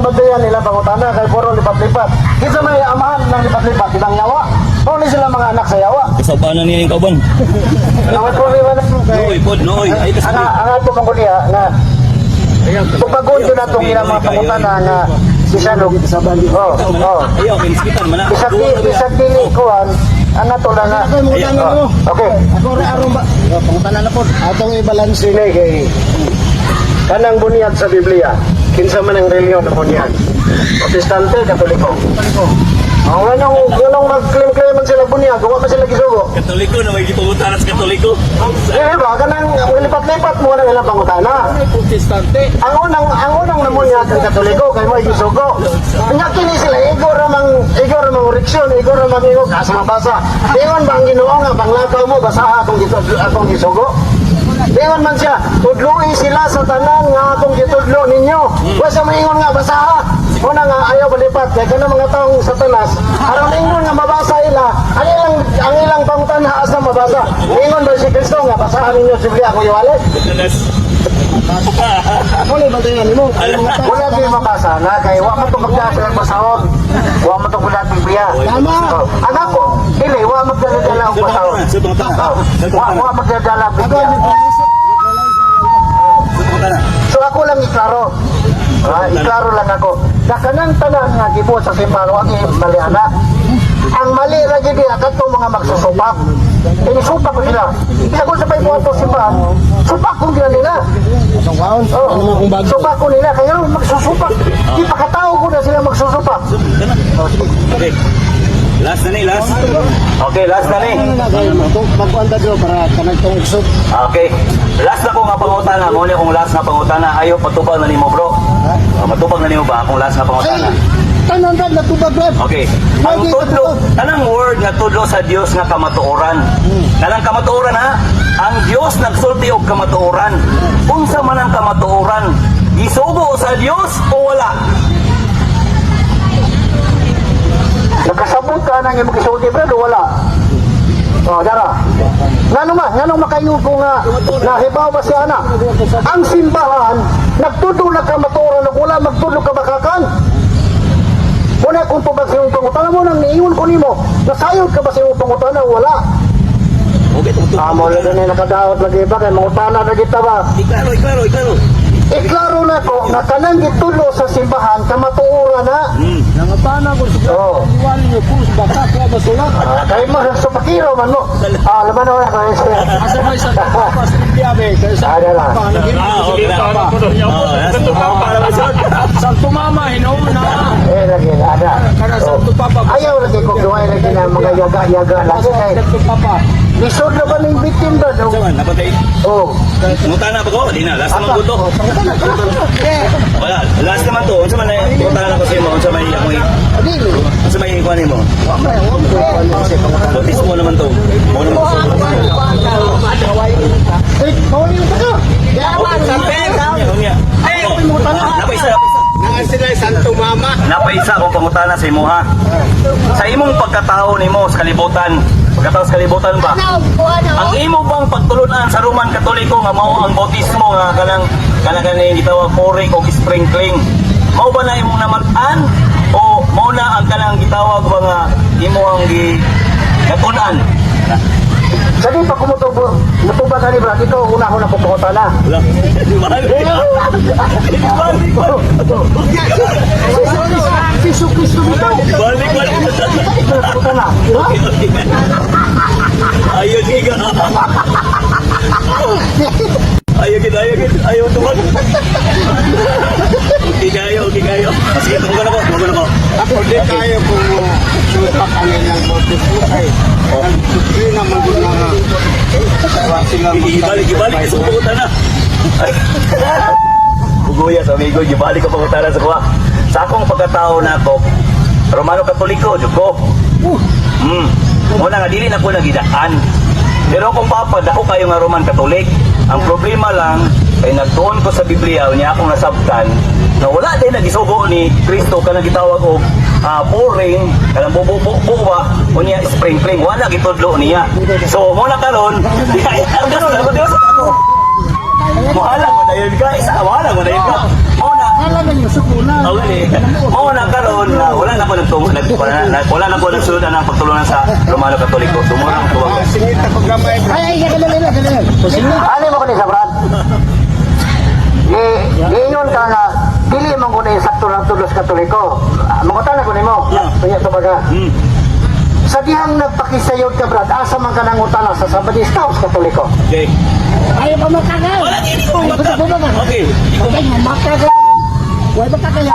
Akong bantayan nila pangutana kay puro lipat-lipat. Kinsa may amahan ng lipat-lipat, ibang yawa. Mao ni sila mga anak sa yawa. Kasabanan niya yung kauban. Ang problema na kay Nooy, pod, nooy. Ay, ang kasabi. ang ato man ko niya nga tubagon yun atong ilang mga pangutana nga bisan og oh. Ayaw, kinskitan man na. Bisag di bisag dili kuan ang ato lang nga. Ayaw. Oh, okay. Ako ra aron ba? Pangutana na po. Atong i-balance ni kay kanang bunyag sa Biblia. Kinsa man ang relihiyon na bunyag? Protestante, Katoliko. Ang anong anong mag-claim-claim man sila bunyag, wa man sila gisugo. Katoliko na may gipangutana sa Katoliko. Eh ba kanang lipat-lipat mo nang ilang pangutana. Protestante. Ang unang namunyag ang Katoliko kay mo gisugo. Nya kini sila igo ra mang oriksyon, igo ra mang igo kasa mabasa. Ingon ba ang Ginoo nga panglakaw mo basaha akong gitudlo akong gisugo? Ingon man siya, tudloi sila sa tanan nga akong gitudlo ninyo. Wa sa maingon nga basaha. Una nga ayaw balipat kay kana mga taong Satanas aron ingon nga mabasa ila ang ilang pangutana asa mabasa. Ingon ba si Kristo nga basahan ninyo sa Biblia ako iwali? Tanas. Ako ni bantayan nimo. Wala di mabasa na kay wa man to magdala sa basahon. Wa man to magdala Biblia. Tama. Oh, ang ako, dili wa magdala og basahon. Sa pangutana. Oh, wa magdala og Ako Biblia. Sa pangutana. So ako lang iklaro. Ah, iklaro lang ako. Na kanang tanan nga gibuhat sa simbahan wa gyud mali ana. Ang mali ra gyud diha kadtong mga magsusupak. Inisupak ko sila. Kaya kung sabay mo ato simbahan, supak ko gina nila. Atong kaon. Oh, Ano man kung bago. supak ko nila. Kaya magsusupak. Di pakatao ko na sila magsusupak. Okay. Last na ni, last. Okay, last na ni. Ano na kayo magkuan ta dro para kanang tong usop. Okay. Last na ko nga pangutana. Muna akong last nga pangutana. Ayo, patubag na nimo, bro. Oh, matubag na nimo ba akong last nga pangutana? Ay, tanan ra natubag ra. Okay. Ang tudlo, tanang word nga tudlo sa Dios nga kamatuoran. Kanang kamatuoran ha. Ang Dios nagsulti og kamatuoran. Unsa man ang kamatuoran? Gisugo sa Dios o wala? Nakasabot ka ng imong gisulti, brad, o wala? Oh, dara. Ngano man, ngano makayo ko nga nahibaw ba siya ana? Ang simbahan nagtudlo na kamatuoran ug wala magtudlo ka bakakan. Muna kung tubag sa imong pangutana mo nang niingon ko nimo, nasayod ka ba sa imong pangutana o wala? Okay, tungtong. Amo lang ni nakadaot lagi ba kay mangutana na kita ba? Iklaro, iklaro, iklaro. Iklaro na ko nga kanang gitudlo sa simbahan kamatuoran na. Nangutana ko sa Oh. iwali niyo kung baka ko masulat. Ah, kay mo supakiro man mo. Ah, laman na ko. Asa may sa Papa sa Biblia be kay sa Ah, dara. Papa Ah, okay na. Oh, Santo Papa naman sir. Santo Mama hinuon na. Eh, lagi, ada. Kana Santo Papa. Ayaw lagi ko gawa lagi na mga yaga-yaga lagi kay. Santo Papa. Lisod na ba ning bitin ba? No? Saman, napatay. Oh. Ngutana pa ko, di na. Last naman ko to. Wala, last naman to. Unsa man na ngutana na ko sa imo, unsa may amoy. Unsa may kuan nimo? Bautismo naman to. Mo naman to. Eh, kawali yung taka. Unya, unya. Napaisa, napaisa. Naa sila Santo Mama. Napaisa akong pangutana sa imo ha. Sa imong pagkatao nimo sa kalibutan, pagkatao sa kalibutan ba? Ang imo bang pagtulunan sa Roman Katoliko nga mao ang bautismo nga kanang kanang kanang gitawag pouring o sprinkling? Mao ba na imong namat-an o mao na ang kanang gitawag ba nga imo ang gi natun-an? Sa di pa kumutubo, mutuba ka ni Brad, ito una ko na pupukota na. Wala. Di ba? Di ba? Di ba? Si Kristo bitaw. Balik, balik. Ito na pupukota na. Di ba? Ayaw, giga. Ayaw, gid, ayaw, gid. Ayaw, tumag. Okay kayo, okay kayo. Sige, tumugan ako, tumugan ako. Ako di kayo kung supak ang ilang bautismo kay. Di naman gud na wa sila Ibalik, ibalik, sa pangutana. Ugoya sa amigo, ibalik ang pangutana sa kuha. Sa akong pagkatao na ako, Romano Katoliko, jud ko. Muna nga dili na ko nagidaan. Pero kung papa, dako kayo nga Roman Catholic. Ang problema lang, kay nagtuon ko sa Biblia, unya akong nasabtan, na wala din nagisugo ni Kristo kanang gitawag og pouring, kanang bububuwa, unya sprinkling, wala gitudlo niya. So, muna karon, di ay argas na ko Dios ako. Muhala mo dayon ka, isa muhala mo dayon ka. Muna, Kala niyo sukulan. Okay. Mao na karon na wala na ko nagtungo nag wala na ko nagsulod ang pagtulunan sa Romano Katoliko. Tumura ang tuwag. Singit ako gamay. Ay, ay, galala, galala. Ano mo kunin sa Brad? Giingon ka nga, dili man ko na sakto ng tulos Katoliko. Ah, mangutan na ko nimo. Tunya to baga. Sa dihang nagpakisayod ka, Brad, asa man ka nangutana sa Sabadista o sa Katoliko? Okay. Ayaw pa makagal. Wala dili ko Ay, maka. baba, baba. Okay. Okay, makagal. Wala ba kakaya?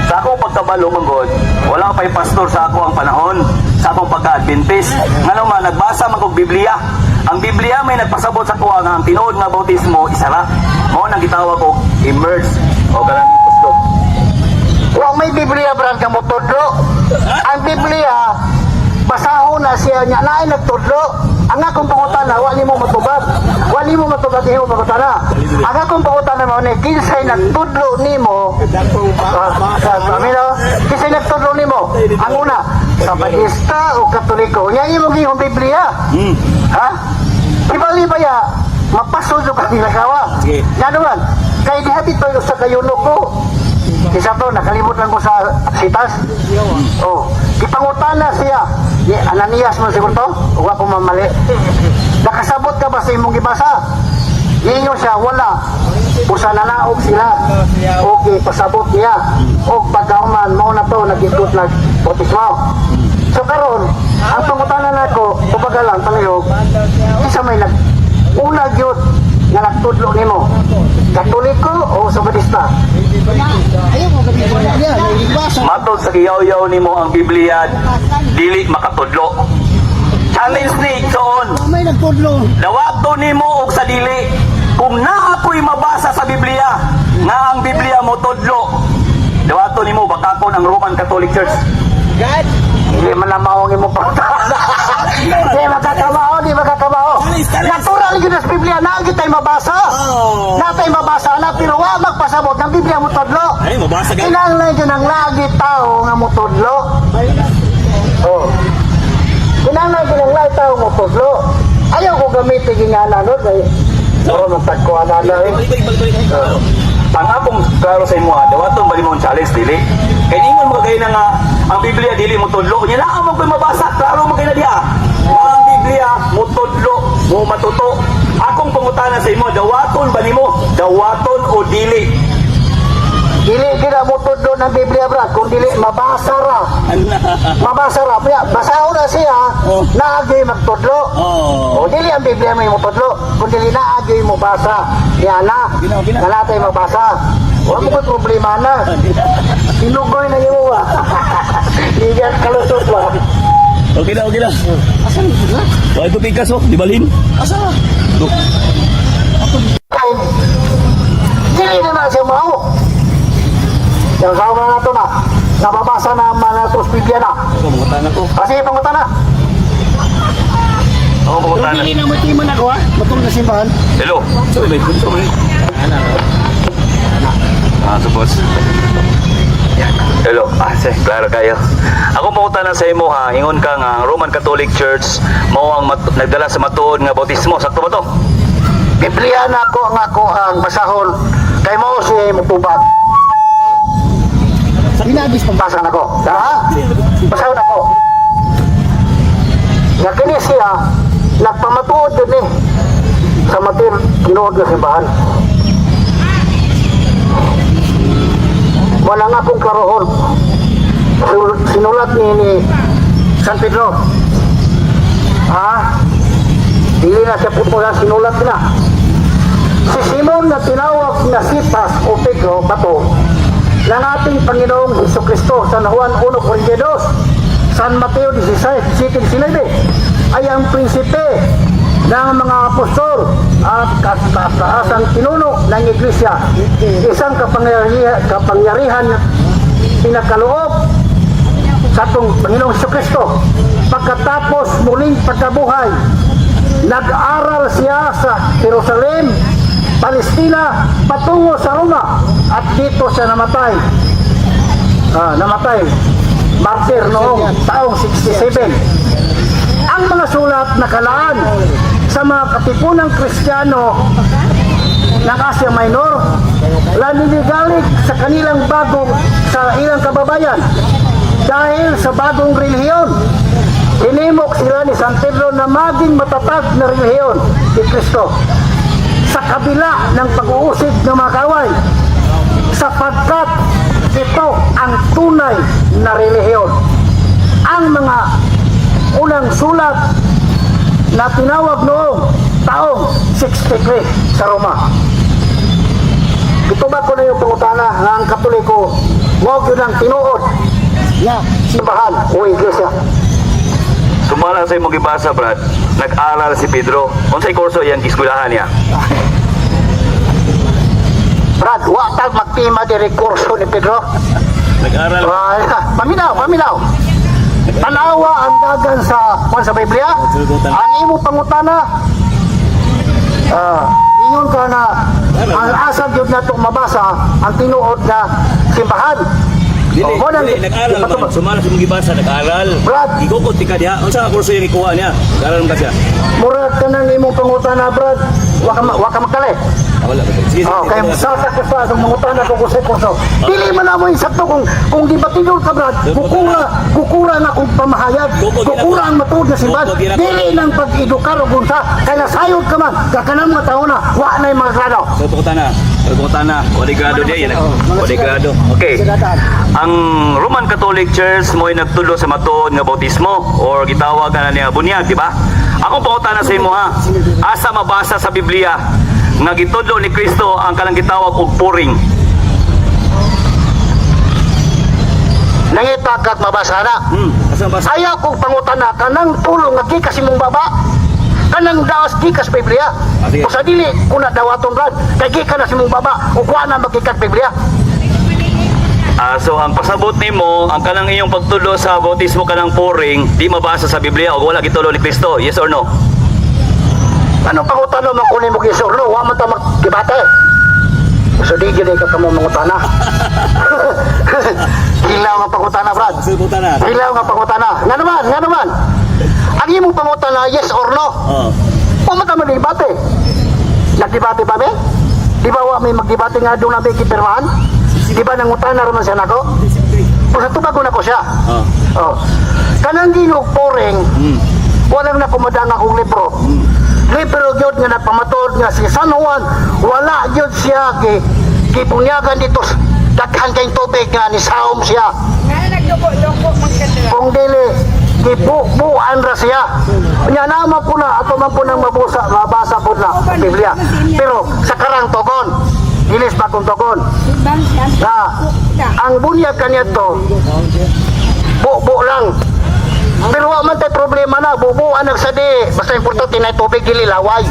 Sa akong pagkabalo manggod, wala pa'y pastor sa ako ang panahon, sa akong pagka-Adventist. Ngano man nagbasa man kog Biblia. Ang Biblia may nagpasabot sa kuha nga ang tinuod nga bautismo isa ra. Mao nang gitawag og immerse o kanang kusog. Wa may Biblia, Brad, ka mo tudlo. Ang Biblia, basahon na siya niya naay nagtudlo. Ang akong pangutana, wa nimo matubag. Wa nimo matubag imo pangutana. Ang akong pangutana mao ni kinsay nagtudlo nimo? Ah, ah, kinsay nagtudlo nimo? Ang una, Sabadista o Katoliko? Nya imo gihong Biblia. Ha? Ibali ba ya? Mapasod ka nila kawa. Sige. Nga naman, kay diha dito sa kayuno ko. Isa to, nakalimot lang ko sa sitas. Oh, gipangutana siya. Ni Ananias man siguro to, wa ko mamali. Nakasabot ka ba sa imong gibasa? Niingon siya, wala. Usa na naog sila. Okay, pasabot niya. Og pagkauman, mao na to, nag-ikot nag bautismo. So karon, ang pangutana nako, kumbaga lang palihog, isa may nag una gyud nga nagtudlo nimo. Katoliko o Sabadista? Ayaw mo gabi ko na. Naibasa. Matod sa giyaw-yaw nimo ang Biblia dili makatudlo. Challenge ni Igsoon. May nagtudlo. Dawato nimo og sa dili. Kung naa ko'y mabasa sa Biblia nga ang Biblia mo tudlo. Dawato nimo bakakon ang Roman Catholic Church. Hindi man na mao ang imong pangutana. Di magkakamao, di magkakamao. Natural yun sa Biblia, naa gyud tay mabasa. Naa tay mabasa na pero wa magpasabot ng Biblia mo tudlo. Ay, mabasa ka. Kinahanglan gyud ang lagi tao nga motudlo. Oh. Kinahanglan gyud ang lagi tao motudlo. Ayaw ko gamitin yung nga nun kay Mura magtagkuhan na na eh. Ang akong klaro sa imo, dawaton ba nimo ang challenge dili? Kay ningon mo kay na nga ang Biblia dili mo tudlo. Nya naa mo ko'y mabasa, klaro mo kay na diha. Nga ang Biblia mo tudlo, mo matuto. Akong pangutana sa imo, dawaton ba nimo? Dawaton o dili? Dili gid mo tudlo ng Biblia, brad, kung dili mabasa ra. Mabasa ra, kaya basahon na siya, naagi magtudlo. Oh. O dili ang Biblia may motudlo, kung dili naagi mo basa. Niya na, Gina, gina. na natay mabasa. Wa mo ko'y problema na. Sinugoy na imo ba? Igat kalusot ba? Okay na, okay na. Asan na? Wa ito pikas oh, di balhin. Asa? Kay dili na na siya mao. Yang sa na nato na, nababasa na ang mga tos Biblia na. Pangutana ko. Kasi pangutana. Ako pangutana. Dili na mo timan ako ha. Matulog na simbahan. Hello. Sorry, sorry. Ah, suppose. Hello. Ah, sige, klaro kayo. Ako pangutana sa imo ha, ingon ka nga ang Roman Catholic Church mao ang nagdala sa matuod nga bautismo. Sakto ba to? Biblia na ako ang ako ang basahon kay mao siya mutubag. Hinagis pa. Basa na ko. Ha? Basahon ako. Nga kini siya nagpamatuod din eh sa matir tinuod nga simbahan. Wala nga akong klarohon. Sinulat ni San Pedro. Ha? Dili na siya putulan, sinulat na. Si Simon na tinawag na Sipas o Pedro, bato, ng ating Panginoong Hesus Kristo sa Juan 1.42, San Mateo 16, 19, ay ang prinsipe ng mga apostol at kataasang pinuno ng iglesia. Isang kapangyarihan na pinakaloob sa atong Panginoong Hesus Kristo. Pagkatapos muling pagkabuhay, nag-aral siya sa Jerusalem, Palestina, patungo sa Roma at dito siya namatay. Ah, namatay. Martyr noong taong 67. Ang mga sulat nakalaan sa mga katipunang Kristiyano ng Asia Minor Naninigalig sa kanilang bagong sa ilang kababayan dahil sa bagong relihiyon. Hinimok sila ni San Pedro na maging matatag na relihiyon ni Kristo sa kabila ng pag-uusig ng mga kaway, sapagkat ito ang tunay na relihiyon. Ang mga unang sulat na tinawag noong taong 63 sa Roma. Gitubag ko na yung pangutana nga ang Katoliko mao gyud ang tinuod simbahan o iglesia. Sumala sa imong gibasa, Brad, nag-aral si Pedro. Unsay kurso iyang giskwelahan niya? Brad, wa tag magtima diri kurso ni Pedro. Nag-aral. Ay, paminaw, paminaw. Tanawa ang dagan sa kwan sa Biblia. Ang imo pangutana, ingon ka na ang asa gyud nato mabasa ang tinuod na simbahan. Dili, Oh, mo nang- dili, nag-aral man. Sumala sa imong gibasa, nag-aral. Brad. Gigukod ti ka diha. Unsa ka kurso iyang gikuha niya? Nag-aral man ka siya. Murag ka nang imong pangutana, Brad. Wa ka makali. Ah, wala. Sige, sige. Oh, kay sa ko sa mangutana ko sa kurso. Dili man namo insakto kung gibatidol ka, Brad, kukura na kung pamahayag, kukura ang matuod na simbahan. Dili nang pag-edukar og unsa kay nasayod ka man kakanang mga taon na wa na mga grado. So, pangutana. Pangutana. Wala grado diya. Yan. Wala grado. Okay. Ang Roman Catholic Church mo'y nagtulo sa matuod nga bautismo or gitawag na niya bunyag, di ba? Akong pangutana sa imo ha. Asa mabasa sa Biblia nga gitudlo ni Kristo ang kanang gitawag og puring? Nangita kag mabasa na. Asa mabasa? Ayaw kong pangutana kanang tulong nga gikas imong baba. Kanang daos gikas Biblia. Ah, sige. O sa dili kuna dawaton, Brad, kay gikan na sa imong baba ug wa na magikag Biblia. Ah, so ang pasabot nimo, ang kanang iyong pagtulo sa bautismo kanang puring, di mabasa sa Biblia o wala gitulo ni Kristo. Yes or no? Anong pangutana man kunin mo kisor no? Wa man ta magdebate. So di gyud ka kamo mangutana. Hilaw nga pangutana, Brad. Pangutana. Hilaw nga pangutana. Nga naman, nga naman. Ang imong pangutana, yes or no? Oh. Wa man ta magdebate. Nagdebate ba me? Di ba wa may magdebate nga doon na may kipirmahan? Di ba nangutana raman siya nako? O sa tubago na ko siya. Oh. Oh. Kanang ginog poring, walang na kumadang akong libro. Libro gyud nga nagpamatod nga si San Juan, wala gyud siya ki gibunyagan dito daghan kay tubig nga ni saom siya. Nga nagduko-duko man ka dira. Kung dili gibubuan ra siya. Nya naman po na ato man po nang mabusa mabasa po na ang Biblia. Pero sa karang togon, dilis pa kong togon Bang siya. na ang bunyag kaniadto bubo lang. Pero wa man tay problema na bubuan ang sadi, basta importante na tubig, dili laway.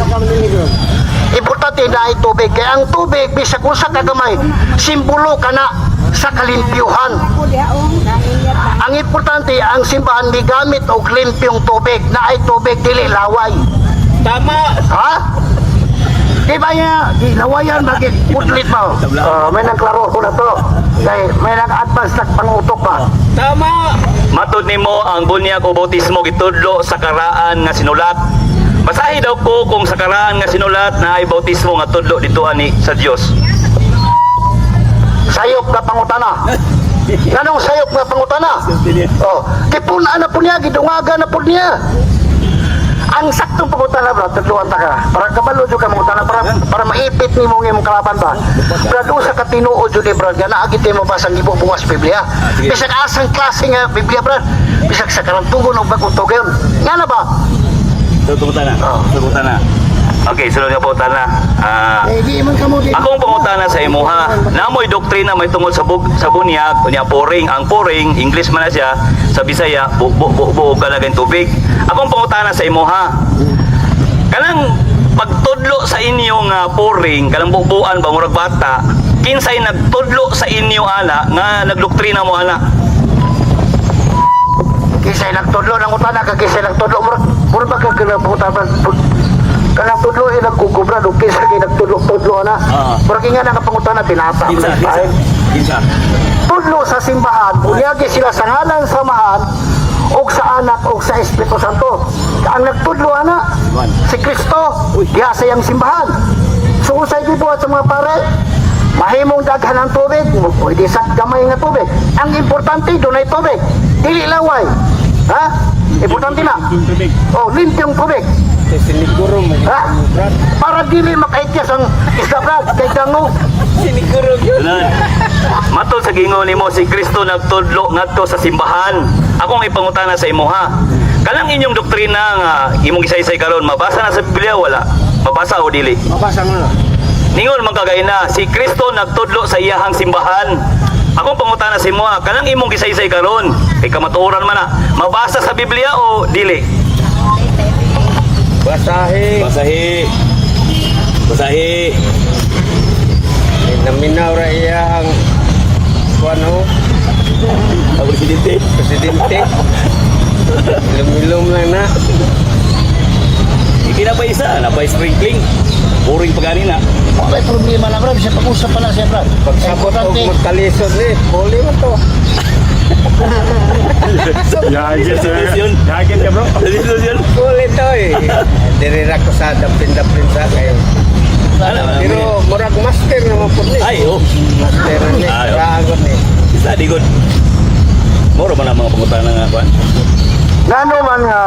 Importante na ay tubig kay ang tubig bisag usa ka gamay simbolo kana sa kalimpyuhan. Ako diha oh, nangingit na. Ang importante ang simbahan gigamit og limpyong tubig, na ay tubig dili laway. Tama. Ha? Di ba niya, di lawayan, bakit putlit pa? Oh, may nang klaro ko na to. Kay may nang advance na pangutok pa. Tama. Matod nimo ang bunyag o bautismo gitudlo sa karaan nga sinulat. Basahi daw ko kung sa karaan nga sinulat na ay bautismo nga tudlo dito ani sa Dios. Sayop na pangutana. Anong sayop nga pangutana? Oh, gipun-an na po niya, gidungagan na po niya. Ang saktong pangutana, bro, tudluan ta ka. Para kabalo jud ka mangutana para maipit nimo ang imong kalaban ba. Brad, usa ka tinuod jud ni brad, nga naa gid mo basang gibubuwas Biblia. Sige. Bisag asang klase nga Biblia, brad. Bisag sa karang tugon og bagong tugon. Nga na ba? Pangutana. Pangutana. Okay, sunod nga pangutana. Ah, Eh, di man kamo di. akong pangutana sa imuha, namoy doktrina may tungod sa bunyag, unya poring, ang poring English man na siya, sa Bisaya bu bu bu, bu ka na tubig. Akong pangutana sa imuha. Kanang pagtudlo sa inyo nga poring, kanang bubuan ba murag bata, kinsay nagtudlo sa inyo ana nga nagdoktrina mo ana? Kisay nagtudlo ng utana ka kisay nagtudlo murag murag ba ka kanang pangutana kanang tudlo eh nagkukubra do kisay kay nagtudlo tudlo ana. Murag nga na pangutana binata. Kinsa? Kinsa? Kinsa? Tudlo sa simbahan, bunyagi sila sa ngalan sa Amahan og sa Anak og sa Espiritu Santo. Ang nagtudlo ana si Kristo diha sa iyang simbahan. So usay gibuhat sa mga pare, mahimo Himong daghan ang tubig, pwede sa gamay nga tubig. Ang importante, dunay tubig. Dili laway. Ha? Importante na. Oh, limpyong tubig. Kay siniguro mo. Ha? Para dili makaityas ang isda, Brad, kay dango. Siniguro yun. Ganun. Matod sa gingon nimo, si Kristo nagtudlo ngadto sa simbahan. Ako ang ipangutana sa imo ha. Kanang inyong doktrina nga imong gisaysay karon, mabasa na sa Biblia, wala? Mabasa o dili? Mabasa mo na. Ningon man kagayna, si Kristo nagtudlo sa iyahang simbahan. Akong pangutana sa imo ha, kanang imong gisaysay karon, kay kamatuoran man na, mabasa sa Biblia o dili? Basahe. Basahi. Basahi. Naminaw ra iya ang kuan ho, Ang presidente. Presidente. Ilom-ilom lang na. Hindi na pa isa, na pa sprinkling. Boring pa gani na. Wala problema na, Brad. Siya pag-usap pa na siya, Brad. Pagsabot og magkalisod ni, huli mo to. Yagin, sir. Yun. Yagin ka, bro. Yun. Huli to eh. Diri ra ko sa dapin-dapin sa kayo. Pero murag master naman po ni. Ay, oh. Master ni. Ay, oh. Ragon ni. Isa, di good. Moro man ang mga pangutana nga kuan. Ngano man nga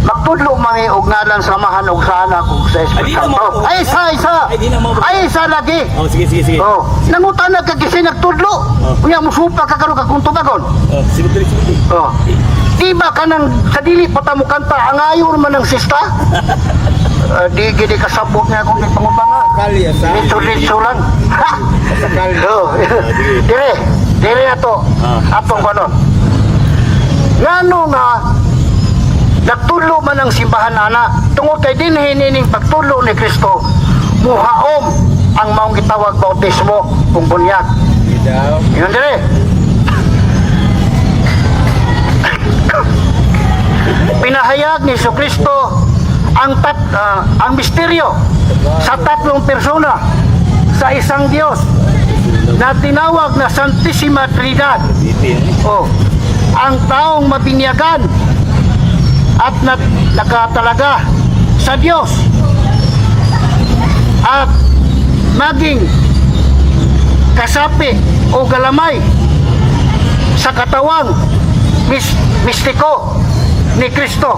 magtudlo man eh, og ngalan sa Amahan og sa Anak ug sa Ay, Espiritu di na Santo. mo- Ay, isa, isa. Ay, di na mo- Ay, isa lagi. Oh, sige, sige, sige. Oh, nangutana ka kasi nagtudlo. Oh. Unya musupa ka karon ka kung tubagon. Oh, sige, sige, sige. Oh. Di ba kanang sa dili pa ta mo kanta angayo man ang sista? Di gidi kasabot nga akong gipangutana. Kalya sa. Litso-litso lang. Ha? Sa kalya. Oh. Dire, dire na to. Ah. Atong kanon. Ngano nga nagtulo man ang simbahan ana tungod kay dinhi nining pagtulo ni Kristo muhaom ang maong gitawag bautismo kung bunyag. Di daw. Yun dire. Pinahayag ni Kristo ang misteryo sa tatlong persona sa isang Diyos na tinawag na Santissima Trinidad. Oh, ang taong mabinyagan at nakatalaga sa Diyos at maging kasapi o galamay sa katawang mistiko ni Kristo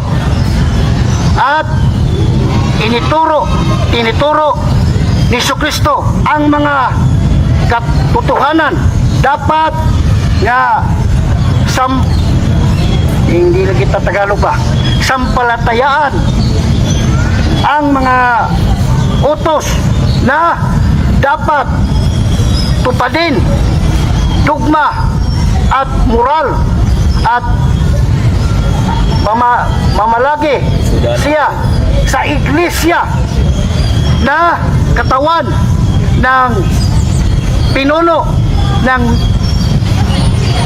at tinituro ni Kristo ang mga katotohanan dapat nga hindi lang kita Tagalog ba, sampalatayaan ang mga utos na dapat tupadin, dugma at moral at mamalagi siya sa iglesia na katawan ng pinuno ng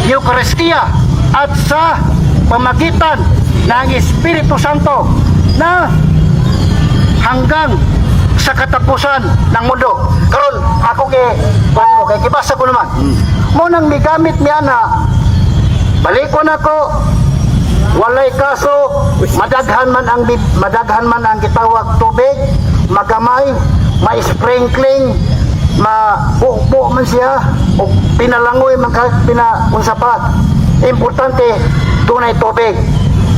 Eucharistia at sa pamagitan ng Espiritu Santo na hanggang sa katapusan ng mundo. Karon ako kay kuan mo kay gibasa ko naman. Mo nang migamit niya na balikon ako, walay kaso, madaghan man ang gitawag tubig, magamay, may sprinkling, mabubo man siya o pinalangoy man kahit pina unsa pa. Importante dunay tubig.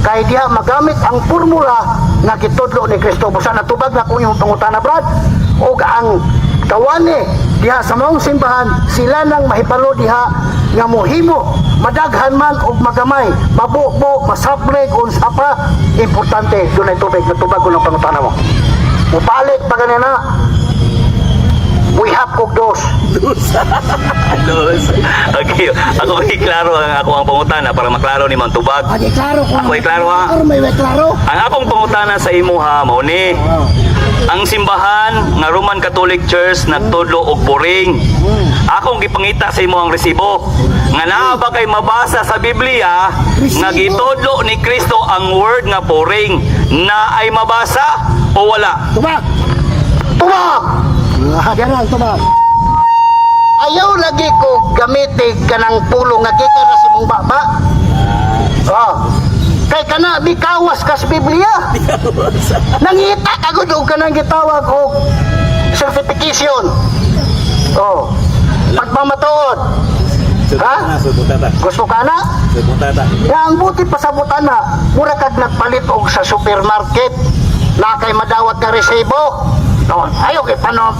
Kay diha magamit ang formula nga gitudlo ni Kristo. Busa natubag na kung imong pangutana, Brad. Og ang kawani diha sa maong simbahan, sila nang mahibalo diha nga mohimo madaghan man og magamay, mabubo, masapleg, unsa pa, importante dunay tubig. Natubag ko ng pangutana mo. Mubalik pa ganina, buhap og dos. Dos. Okay, ako klaro ang ako ang pangutana para maklaro ni Mang Tubag. Okay, klaro ko. Ako klaro ha. Pero may klaro. Ang akong pangutana sa imo ha, mao ni. Ang simbahan nga Roman Catholic Church nagtudlo og boring. Akong gipangita sa imo ang resibo. Nga naa ba kay mabasa sa Biblia nga gitudlo ni Kristo ang word nga boring na ay mabasa o wala? Tubag! Tubag! Yan lang, tubag. Ayaw lagi ko gamiti kanang pulo nga gikan na si mong baba. Oh. Kay kana bikawas kas Biblia. Nangita ka gud og kanang gitawag og certification. Oh. Pamatuod. Ha? Gusto ka na? Nga ang buti pasabutan na, mura kag nagpalit og sa supermarket na kay madawat nga resibo. No, ayo kay pano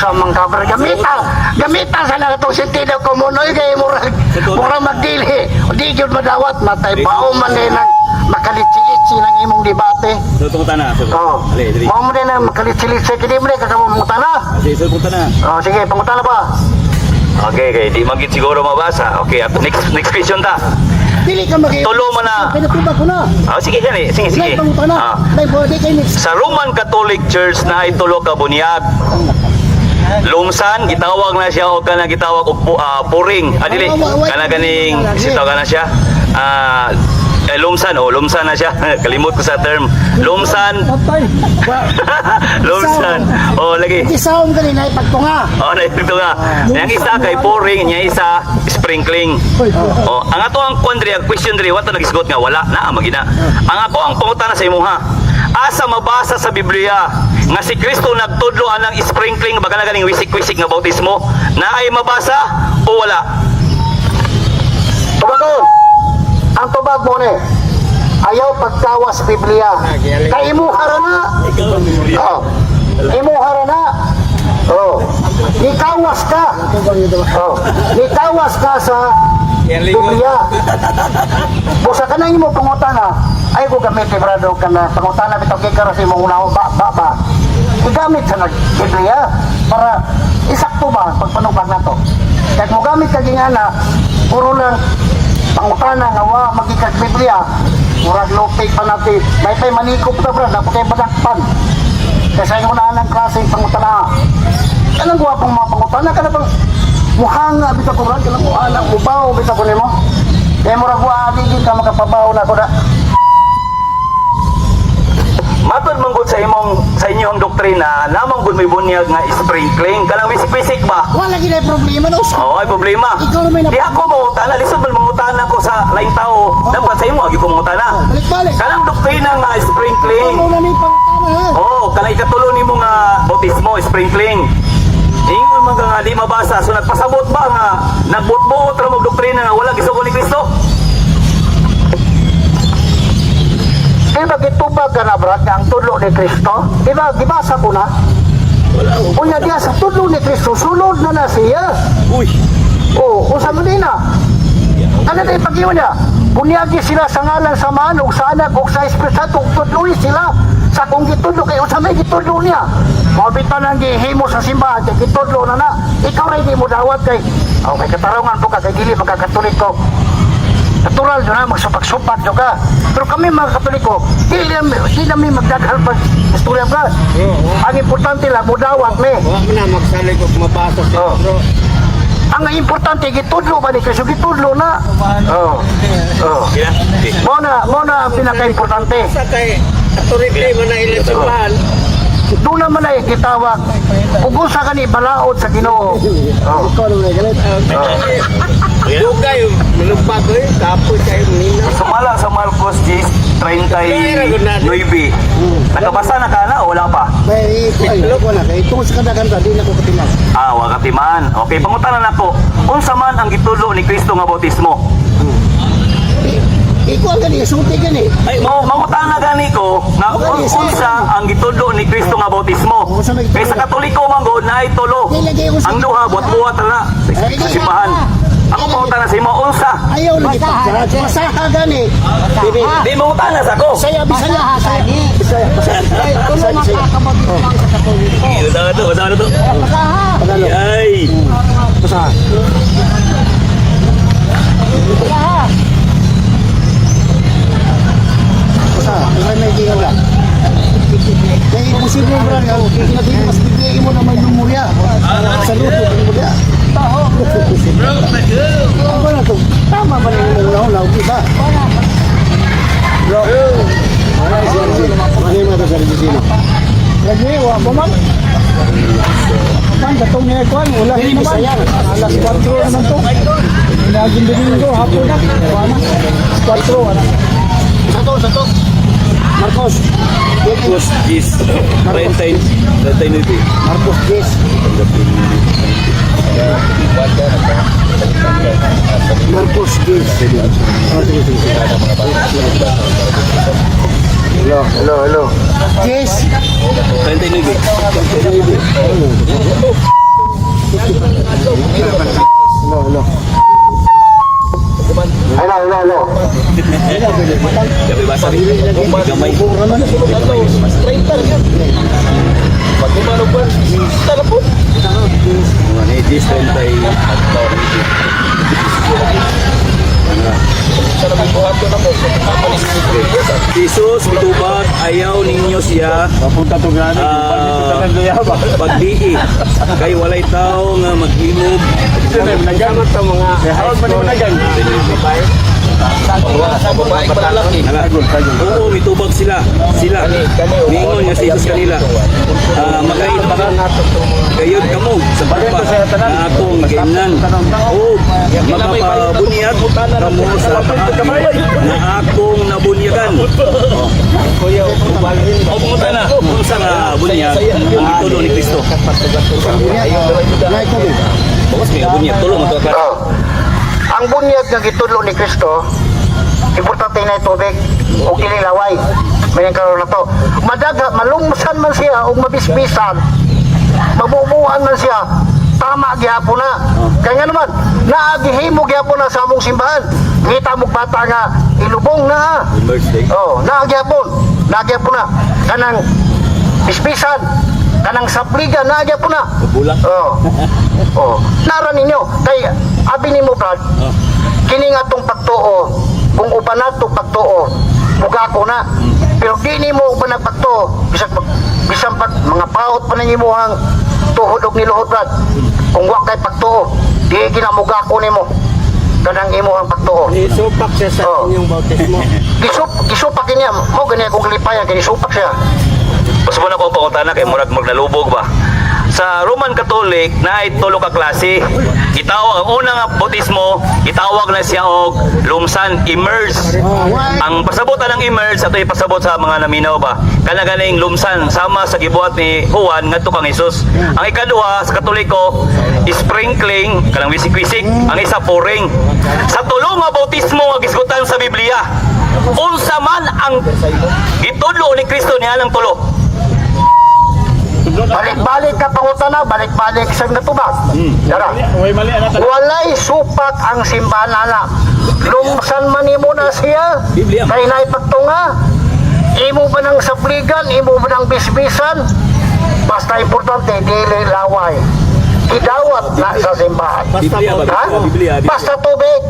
sa mga kabar gamita. Gamita sa na itong sentido komunoy kay mura mura magdili. Di gyud madawat matay bao man din ang makalitsi-litsi ng imong debate. So pangutana. Oh. Mao man din ang makalitsi-litsi kini mo kag mangutana. Sige, pangutana. Oh, sige, pangutana ba? Okay, di magit siguro mabasa. Okay, at next next question ta. Dili ka mag Tulo man na. Pinatubag ko na. Ah, sige gani, sige sige. Dili pangutana. Ah. Dai body kay next. Sa Roman Catholic Church na ay tulo ka bunyag. Lumsan gitawag na siya og kana gitawag og puring. Ah, dili kana ganing sitaw na siya. Lumsan, oh, lumsan na siya. Kalimot ko sa term. Lumsan, Patay. lumsan. Oh, lagi. Isawom kanina ipagtunga. Oh, na ito nga. Yang isa kay pouring, yang isa sprinkling. Oh, ang ato ang kwan diri, ang question diri, wato nagisgot nga wala na magina. Ang ako ang pangutana sa imuha. Asa mabasa sa Biblia nga si Kristo nagtudlo anang sprinkling baga na ganing wisik-wisik nga bautismo na ay mabasa o wala? Tubagon. Ang tubag mo ni. Ayaw pagkawas Biblia. Kay imuha ra na. Oh. Imuha ra na. Oh. Nikawas ka. Oh. Nikawas ka sa Biblia. Busa ka na imo pangutana. Ay ko gamit eh, brado ka na pangutana bitaw kay karon sa imong unaho ba ba ba. Igamit sa nag Biblia para isakto ba pagpanubag nato. Kag mo gamit ka gingana, puro lang pangutana nga wa magikag Biblia. Murag lupig pa natin. May pay manikop ka brad, dapat kay badakpan. Kasi yung una ng klase pangutana. Kanang gwapong mga pangutana kana bang muhanga bitaw ko brad, kanang muhanga mubaw bitaw ko nimo. Kaya murag wa di gyud ka makapabaw na ko da. Matod man gud sa imong sa inyong doktrina, namang gud may bunyag nga sprinkling kanang wisik-wisik ba? Wala gid ay problema no. Oo, ay problema. Ikaw na may Di ako mangutana, lisod man mangutana ko sa laing tao. Dapat sa imo agi ko mangutana. Balik-balik. Kanang doktrina nga sprinkling. Ano na ni pangutana ha? Oo, kanang ikatulo nimo nga bautismo, sprinkling. Ingon man ka nga di mabasa, so nagpasabot ba nga nagbutbuot ra mo doktrina nga wala gisugo ni Kristo? Di ba gitubag ka na brad nga ang tudlo ni Kristo? Di ba gibasa ko na? Unya diya sa tudlo ni Kristo sulod na na siya. Uy, O, usa man din na. Ano na ipag-iwan niya? Bunyagi sila sa ngalan sa man ug sa anak ug sa Espiritu Santo ug tudloy sila sa kung gitudlo kay unsa may gitudlo niya. Mao bitaw nang gihimo sa simbahan kay gitudlo na na. Ikaw ra di mo dawat kay oh, kay katarungan po ka kay dili magkakatoliko. Natural yun na, magsupak-supak yun ka. Pero kami mga Katoliko, di namin magdaghal pag istorya ka. Ang importante lang, mudawat me. Wa man na magsalig og mabasa siya Oh. bro. Ang importante, gitudlo ba ni Kristo? Gitudlo na. Oh. Oh. Mao na ang pinaka-importante. Sa kay authority man na ilang simbahan. Doon naman ay gitawag. Ug unsa kani balaod sa Ginoo. Oh. Ikaw naman ay galit. Dugay, malupad eh. Kapoy kayo nina. Sumala sa Marcos 10:39. Nakabasa na ka na o wala pa? May ay, ko na kay tungod sa kadagan ta di na ko katiman. Ah, wa katiman. Okay, pangutana na po. Unsa man ang gitudlo ni Kristo nga bautismo? Ikaw ang gani, sulti gani. Ay, mangutana gani ko nga unsa ang gitudlo ni Kristo nga bautismo. Kay sa Katoliko man gud naay tulo. Ang duha buhat-buhat na sa simbahan. Ako pangutana sa imo unsa? Ayaw lagi pag-judge. Masaha gani. Bibi. Di mangutana sa ako. Saya Bisaya. Basaha gani. Bisaya. Bisaya. Ay, tulo Bisaya. man Bisaya. kakabautismo ang sa Katoliko. Basta to, basta to. Basaha. Tagalog. Ay. Basaha. Basaha. Basaha. Basaha may gingaw lang. Kaya imposible bro, nga kinatili mas bigay mo na may memorya. Sa luto, memorya. Taho. Ano na to? Tama ba na yung mga una? Iba. Bro. Ano si RG? Ano yung mga to sa RG? Lagi, wa pa man. Man, katong niya kuan, wala Dili naman. Bisaya. Alas 4 naman to. Laging Domingo, hapon na. Wa na. Alas 4, wala. Sa to, sa to. Marcos. Marcos 10:39. Marcos 10. Marcos 10. Ah, sige, sige, sige. Hello, hello, hello. 10. 39. Hello, hello. Hello, hello, hello. Gabi basa rin. Gamay. Mga ni 10, 30. Jesus mitubag, ayaw ninyo siya Papunta to gani. Pagdii kay walay tao nga maghimob. Oo, mitubag sila. Sila. Miingon nga si Jesus kanila. Makain pa ka. Gayod kamo sa pagpa na akong giingnan. O makapabunyag kamo sa paagi na akong nabunyagan. Oh. O pumunta na. Unsa nga bunyag ang gitulo ni Kristo? Like ko. Bawas may bunyag tulo mo to ka. Oh. Ang bunyag nga gitudlo ni Kristo, importante na tubig o dili laway. May karon na to. Madaga, malungsan man siya o mabisbisan. Mabubuhan man siya. Tama gihapon na. Kaya nga naman, naagihimo gihapon na sa among simbahan. Ngita mo bata nga ilubong na. Birthday. Oh, naagyapon. Naagyapon na. Kanang bisbisan, kanang sapligan, naagyapon na. Bulak. Oh. Oh, nara ninyo kay abi nimo, Brad. Oh. Kini nga tong pagtuo, kung uban nato pagtuo, mugako na. Pero di nimo uban ang pagtuo, bisan pag mga paot pa ninyo ang tuhod og niluhod, Brad. Kung wa kay pagtuo, di ginamugako nimo kanang imong pagtuo. Isupak siya sa Oh. inyong bautismo. Gisupak niya, mo gani akong kalipayan kay gisupak siya. Pasubon ako ang pangutana kay murag magnalubog ba. Sa Roman Catholic naay tulo ka klase. Gitawag ang una nga bautismo, gitawag na siya og lumsan, immerse. Ang pasabotan ng immerse ato ipasabot sa mga naminaw ba. Kana ganing lumsan sama sa gibuhat ni Juan ngadto kang Hesus. Ang ikaduha sa Katoliko, sprinkling, kanang wisik-wisik, ang isa pouring. Sa tulo nga bautismo nga gisgutan sa Biblia, unsa man ang gitudlo ni Kristo niya ang tulo? Balik-balik ka pangutana, balik-balik sa natubag. Dara. Walay supak ang simbahan ana. Lungsan man nimo na siya. Biblia. Kay naipagtunga. Imo ba ng sapligan, imo ba ng bisbisan? Basta importante, dili laway. Idawat na sa simbahan. Biblia ba? Ha? Biblia, Biblia. Basta tubig.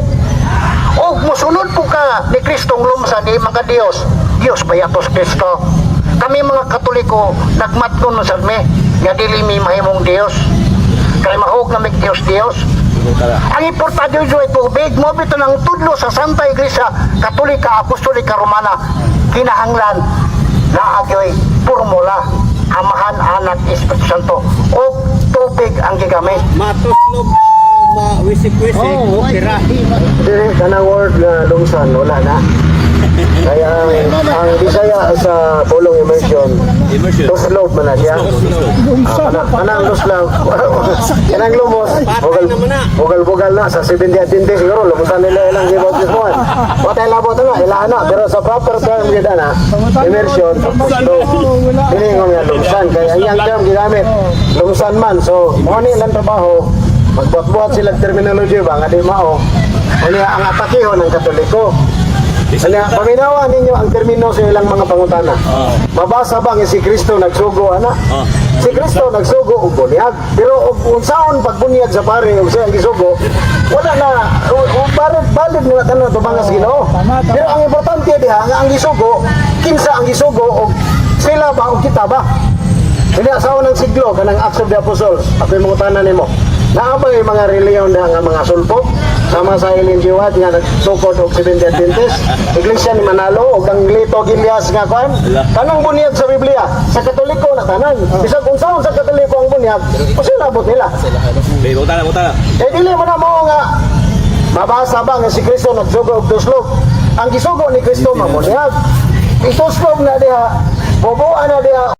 O musunod po ka ni Kristong lumsa di mga Diyos. Diyos bayatos Kristo. Kami mga Katoliko nagmatnon na sad mi nga dili mi mahimong Diyos. Kay mahog na mig Diyos Diyos. Ang importante ay tubig mo bito ng tudlo sa Santa Iglesia Katolika Apostolika Romana, kinahanglan na agyoy formula Amahan, Anak, Espiritu Santo o tubig ang gigamit. Matuslob, mawisik-wisik, Oh, okay ra. Dili kanang word nga lungsan wala na. Kaya ang Bisaya sa pulong immersion, Immersion. tuslob man na siya. Ah, kanang tuslob. Kanang lumos, bugal bugal bugal na sa 70 Adventist siguro lumusan nila ilang gibautismohan. Wa tay labot na ila na, pero sa proper term gyud na immersion, tuslob. Dili nga lungsan kay ang iyang term gigamit lungsan man. So mo ni ilang trabaho magbuhat-buhat sila terminology ba nga di mao. Unya ang atakihon ng Katoliko. Kanya, paminawa ninyo ang termino sa ilang mga pangutana. Mabasa ba nga si Kristo nagsugo ana? Si Kristo nagsugo og bunyag. Pero og unsaon pagbunyag sa pare og siya ang gisugo, wala na o balid balid nila tanan tubangas Ginoo. Pero ang importante diha nga ang gisugo, kinsa ang gisugo og sila ba o kita ba? Hindi sa unang siglo kanang Acts of the Apostles, ako'y mangutana nimo. Naa ba yung mga reliyon na nga mga sulpo? Sama sa Ellen G. White nga nagsukod og Seventh Adventist, Iglesia ni Manalo og ang Lito Gilias nga kuan. Kanang bunyag sa Biblia, sa Katoliko na tanan. Bisag unsaon sa Katoliko ang bunyag, usa labot nila. Be, buta na, buta na. Eh dili mo na mo nga mabasa ba nga si Kristo nagsugo og tuslob. Ang gisugo ni Kristo mamunyag. Ituslob na diha, bubuan na diha.